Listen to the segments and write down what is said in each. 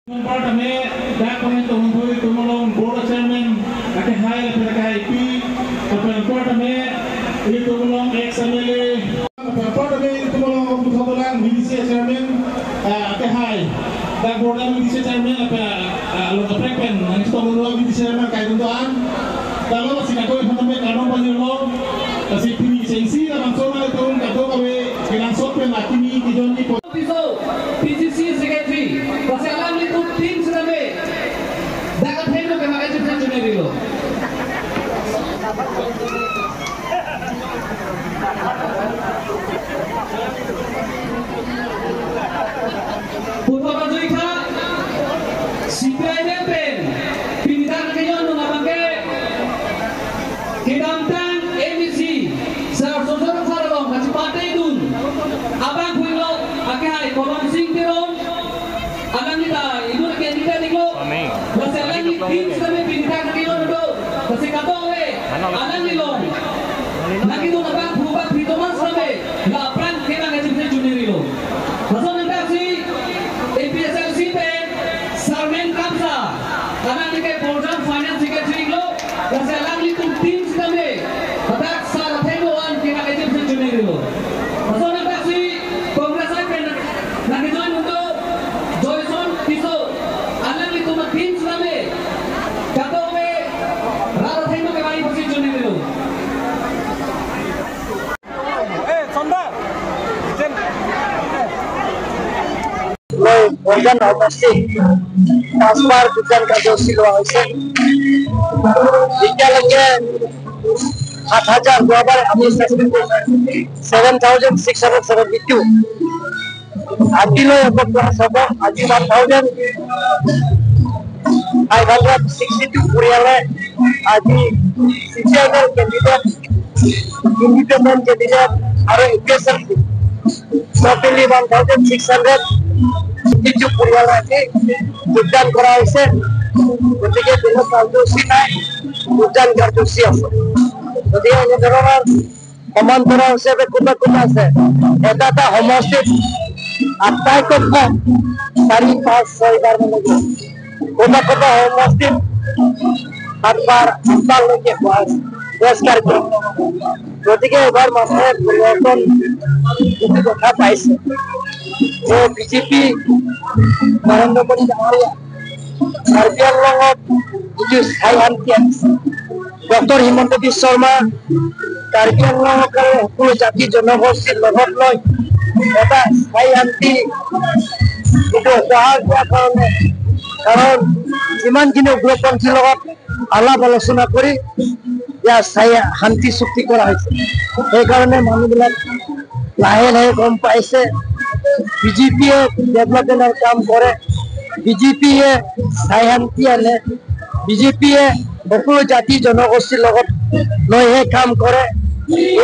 Kami dak kami tumulong board chairman akehay PKIP kapal kami ini tumulong ex MLA kapal kami ini tumulong tumulong VDC chairman akehay dak board VDC chairman apa lo kapreken nangis tumulong VDC chairman kay tuntuan kalau masih kato kami kanong panjulong kasi pini sensi la mansona itong kato kami kinansot pen lakini kijon ni PCC secretary kasi alam nito team sinabi dapat hendo kay mga junirilo Purba Kajoikha CPIM pen pinitang kayo nung abangke Kidamtang ABC sa Sosoro Sarong kasi patay dun abang huilo akehay kolom sing tirong alang nita ibu na candidate nilo kasi alang ni team kami pinitang kayo nung kasi kato alang nilo lagi dun abang purba pitoman sabi la aprang kena ngajib junirilo Langsung nanti si APSLC pe Sarmen Kamsa alang ni kay Borjan Finance Secretary lo kasi alang ni tum team kami batak sa latengoan kena ngajib junirilo Langsung nanti si Kongres pe lagi join untuk Joyson Tiso alang ni tum team kami kato me rara thengo ke bari pasi junirilo Borjan সমষ্টি পাঁচবাৰ যোগদান কাৰ্যসূচী লোৱা হৈছে। এতিয়ালৈকে 7000 যোৱাবাৰ আমি assessment কৰিছোঁ 7672 আজিলৈ হ'ব প্লাছ হ'ব আজি 1562 পৰিয়ালে আজি চিচিআইএল কেণ্ডিডেট ইণ্ডিপেণ্ডেণ্ট কেণ্ডিডেট আৰু এপিএছএল টোটেলি 1662 পৰিয়াল আজি যোগদান কৰা হৈছে। গতিকে কোনো কাৰ্যসূচী নাই, যোগদান কাৰ্যসূচী আছে। গতিকে এনেধৰণৰ সমান্তৰাল হিচাপে কোনোবা কোনোবা আছে এটা এটা সমষ্টিত আটাইতকৈ কম 4, 5, 6 বাৰ মান লাগিব। কোনোবা কোনোবা সমষ্টিত 7 বাৰ 8 বাৰলৈকে হোৱা হৈছে প্ৰেছ কাৰ্যক্ৰম। গতিকে এইবাৰ মানুহে পৰিৱৰ্তন যিটো কথা পাইছে যে বিজেপি নৰেন্দ্ৰ মোদী ডাঙৰীয়া কাৰ্বি আংলঙত যিটো স্থায়ী শান্তি আনিছে, ডক্টৰ হিমন্ত বিশ্ব শৰ্মা কাৰ্বি আংলঙৰ সকলো জাতি জনগোষ্ঠীৰ লগত লৈ এটা স্থায়ী শান্তি যিটো উপহাৰ দিয়াৰ কাৰণে, কাৰণ যিমানখিনি উগ্ৰপন্থীৰ লগত আলাপ আলোচনা কৰি ইয়াৰ স্থায়ী শান্তি চুক্তি কৰা হৈছে, সেইকাৰণে মানুহবিলাক লাহে লাহে গম পাইছে বিজেপিয়ে ডেভেলপমেণ্টৰ কাম কৰে, বিজেপিয়ে স্থায়ী শান্তি আনে, বিজেপিয়ে সকলো জাতি জনগোষ্ঠীৰ লগত লৈহে কাম কৰে।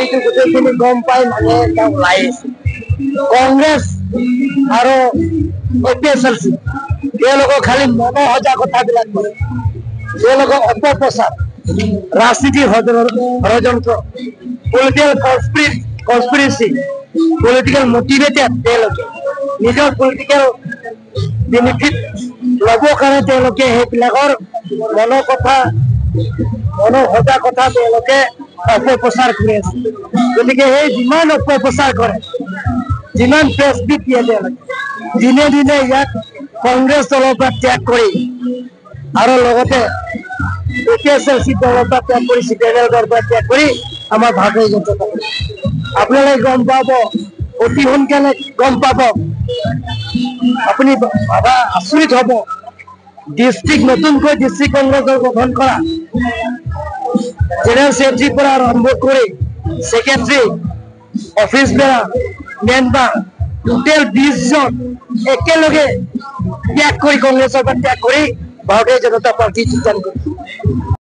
এইটো গোটেইখিনি গম পাই মানুহে এতিয়া ওলাই আহিছে। কংগ্ৰেছ আৰু এপিএছএলচি তেওঁলোকক খালি মনৰ সজা কথাবিলাক কৰে, তেওঁলোকৰ অপপ্ৰচাৰ, ৰাজনীতিৰ ষড়যন্ত্ৰ, পলিটিকেল কনস্পিৰেচি, পলিটিকেল মটিভেটেড, তেওঁলোকে নিজৰ পলিটিকেল বেনিফিট ল'বৰ কাৰণে তেওঁলোকে সেইবিলাকৰ মনৰ কথা, মনৰ সজা কথা তেওঁলোকে অপপ্ৰচাৰ কৰি আছে। গতিকে সেই যিমান অপপ্ৰচাৰ কৰে, যিমান প্ৰেছ মিট দিয়ে, তেওঁলোকে দিনে দিনে ইয়াত কংগ্ৰেছ দলৰ পৰা ত্যাগ কৰি আৰু লগতে এপিএছএলচি দলৰ পৰা ত্যাগ কৰি, চিপিআইএল দলৰ পৰা ত্যাগ কৰি আমাৰ ভাৰতীয় জনতা পাৰ্টি আপোনালোকে গম পাব, অতি সোনকালে গম পাব। আপুনি ভাবা আচৰিত হ'ব, ডিষ্ট্ৰিক্ট নতুনকৈ ডিষ্ট্ৰিক্ট কংগ্ৰেছ দল গঠন কৰা জেনেৰেল ছেক্ৰেটাৰীৰ পৰা আৰম্ভ কৰি ছেক্ৰেটাৰী, অফিচ বেয়াৰ, মেম্বাৰ টোটেল 20 জন একেলগে ত্যাগ কৰি কংগ্ৰেছৰ পৰা ত্যাগ কৰি ভাৰতীয় জনতা পাৰ্টি যোগদান কৰিছে।